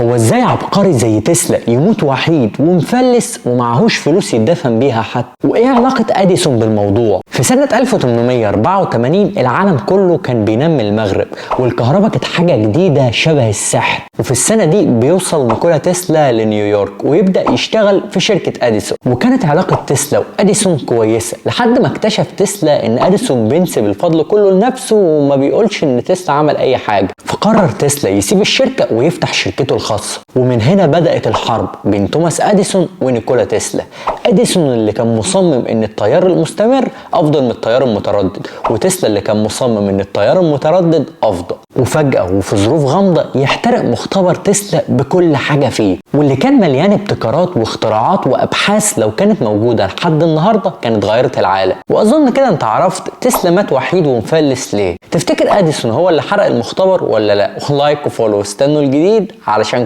هو ازاي عبقري زي تسلا يموت وحيد ومفلس ومعهوش فلوس يدفن بيها حتى؟ وايه علاقة اديسون بالموضوع؟ في سنة 1884 العالم كله كان بينام من المغرب، والكهرباء كانت حاجة جديدة شبه السحر. وفي السنة دي بيوصل نيكولا تسلا لنيويورك ويبدأ يشتغل في شركة اديسون. وكانت علاقة تسلا واديسون كويسة لحد ما اكتشف تسلا ان اديسون بينسب الفضل كله لنفسه وما بيقولش ان تسلا عمل اي حاجة. فقرر تسلا يسيب الشركة ويفتح شركته الخاصة. ومن هنا بدأت الحرب بين توماس اديسون ونيكولا تسلا. اديسون اللي كان مصمم ان التيار المستمر افضل من التيار المتردد، وتسلا اللي كان مصمم ان التيار المتردد افضل. وفجأة وفي ظروف غامضة يحترق مختبر تسلا بكل حاجة فيه، واللي كان مليان ابتكارات واختراعات وابحاث لو كانت موجودة لحد النهاردة كانت غيرت العالم. واظن كده انت عرفت تسلا مات وحيد ومفلس ليه. تفتكر اديسون هو اللي حرق المختبر ولا لا؟ like و follow، استنوا الجديد علشان